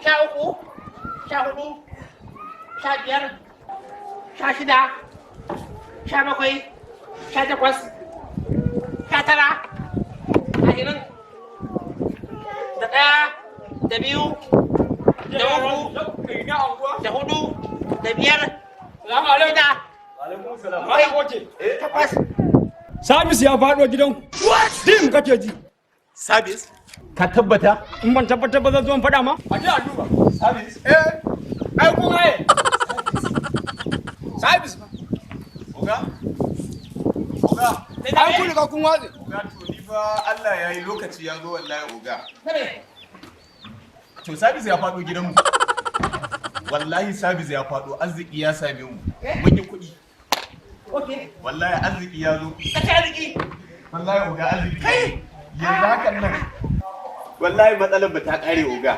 13, 14, 15, 16, 17, 18, 19, 20, da ɗaya, da biyu, da uku, da hudu, da biyar, shida, takwas. Sabis ya faɗo gidanku. Dim kake ji. Sabis? Ka tabbata? In ban tabbatar ba, zan zo in faɗa ma? A je a duba. Sabis? Eh, ai kun haye. Sabis ba. Oga? Oga? Ai kun riga kun watse. Oga, to ni fa Allah ya yi lokaci ya zo wallahi, oga. To sabis ya faɗo gidanmu. Wallahi sabis ya faɗo, arziki ya same mu. Mun yi kuɗi. Wallahi arziki ya zo. Ka ci arziki. Wallahi oga, arziki. Kai! Yanzu hakan nan. Wallahi matsalar ba ta ƙare, oga.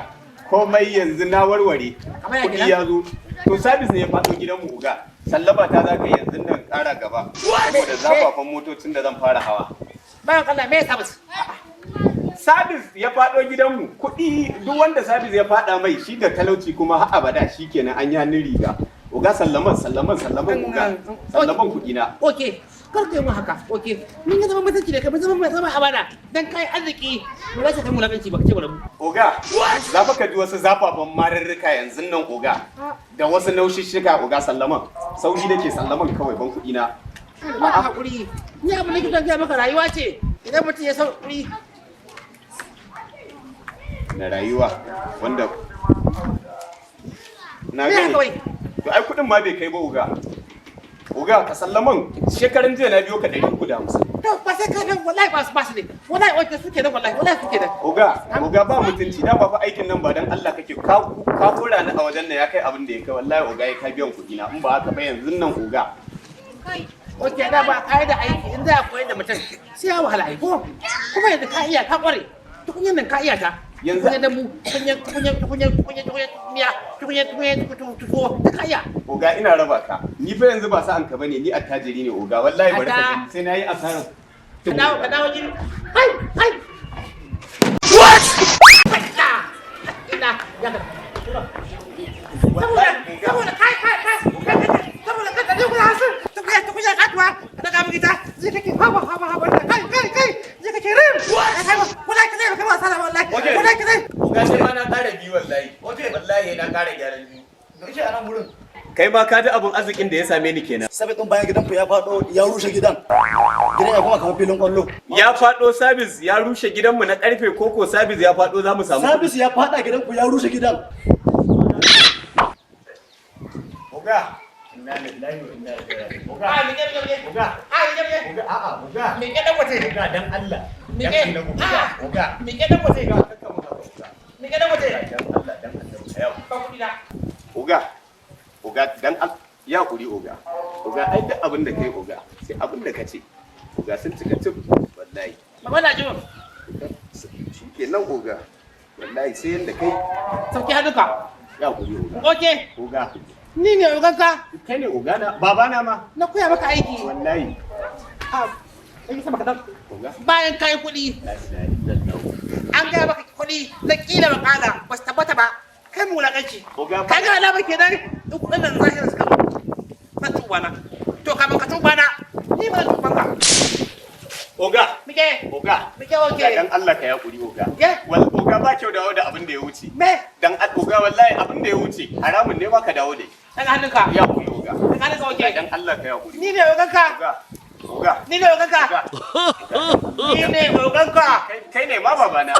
Komai yanzu na warware. Kamar ya Kuɗi kenan? ya zo. To sabis ne ya faɗo gidanmu, oga. Sallama ta za ka yi yanzu nan ƙara gaba. Saboda zafafan motocin da zan fara hawa. Bayan Allah, me sabis? Sabis ya faɗo gidanmu, kuɗi. Duk wanda sabis ya faɗa mai, shi da talauci kuma har abada shi kenan, an yi hannun riga. Oga, sallaman, sallaman, sallaman, oga, sallaman kuɗi na. Okay, kar ka yi mun haka. Okay, mun yi zama mutunci da kai, mun zama amana. Dan kai arziki ba za ka kai mulakanci ba, ka ce mu rabu. Oga, za fa ka ji wasu zafafan mararruka yanzu nan, oga, da wasu naushishshika. Oga, sallaman, sauri nake, sallaman kawai, ban kuɗi na. Ba hakuri, ni abu nake son gaya maka, rayuwa ce. Idan mutum ya san hakuri. Na rayuwa wanda na Me haka gani wai? To ai kuɗin ma bai kai ba, oga. Oga, ka sallaman. Shekaran jiya na biyo ka 350. To ba sai ka nan, wallahi ba su ne wallahi. Okay, suke nan, wallahi, wallahi suke nan. Oga, oga, ba mutunci da ba fa. Aikin nan ba dan Allah kake ka kora ni a wajen nan, ya kai abin da ya kai. Wallahi oga, ya ka biyan kuɗi na. In ba haka ba, yanzu nan, oga. Okay, da ba kai da aiki, in za a koyar da mutum sai ya wahala ai ko. Kuma yanzu ka iya, ka kware. Tukunyan nan ka iya ta. Tukunyan dambu, tukunyan, tukunyan, tukunyan, tukunyan, tukunyan miya, tukunyan, tukunyan tuwo, ta ka iya. Oga, ina raba ka. Ni fa yanzu ba sa'an ka bane, ni attajiri ne, oga. Wallahi bari ka Ata. gani, sai nayi asarar. Ka dawo, ka dawo jini. Hai, hai. What? Ina, ya ka. Saboda kai kai kai kai, saboda kai 350, tukunya, tukunya katuwa, ka daga miki ta, zai kake haba haba haba, kai kai kai, zai kake rim. Kai wallahi kai kai wasa wallahi. Okay. Wallahi kai. Oga, sai ma na ƙara biyu wallahi. Wallahi na ƙara gyaran biyu. Da kake a nan gurin? Kai ma ka ji abun arzikin da ya same ni kenan. Sabis ɗin bayan gidan ku ya faɗo, ya rushe gidan. Gidan ya kuma kamar filin kwallo. Ya faɗo, sabis ya rushe gidanmu na karfe, koko sabis ya faɗo za mu samu kuɗi? Sabis ya faɗa gidan ku, ya rushe gidan. Oga, inna lillahi wa inna ilaihi raji'un. Oga. Ah, mike, mike, mike. Oga. Ah, mike, mike. Oga, a'a, oga. Mike dan wace. Oga, dan Allah. Mike. Dan annabi, oga. Ah. Oga. Mike dan wace. Oga, kakka mun haka, oga. Mike dan wace. Dan Allah, dan annabi. Yau. Ba kuɗi na. Oga, oga, dan Allah ya kuri, oga. Oga, ai duk abin da kai, oga, sai abin da ka ce. Oga, sun cika cif wallahi. Baba na jin. Shikenan, oga. Wallahi sai yanda kai. Sauki hannunka. Ya kuri, oga. Okay. Oga. Ni ne oganka. Kai ne oga na, babana ma. Na koya maka aiki. Wallahi. Ah, yi sama kaɗan. Oga. Bayan kayi kuɗi, La ilaha illallah. an gaya maka kuɗi na ƙila makala ba su tabbata ba. Kai mu wulaƙanci. Oga, Ka ga alama kenan, in kuɗin nan zahirin suka zo, zan tuba na. To kamin ka tuba na, ni ba zan tuban ka. Oga. Mike. Oga. Mike, okay. Dan Allah ka yakuri, oga. Ye? Wal oga, ba kyau dawo da abin da ya wuce. Me? Dan oga, wallahi abin da ya wuce haramun ne ma ka dawo da shi. Daga hannunka. Ya kuri, oga. Daga hannunka, okay. Dan Allah ka yakuri. Ni ne oganka. Oga. Oga. Ni ne oganka. Oga. Ni ne oganka. Kai ne ma babana.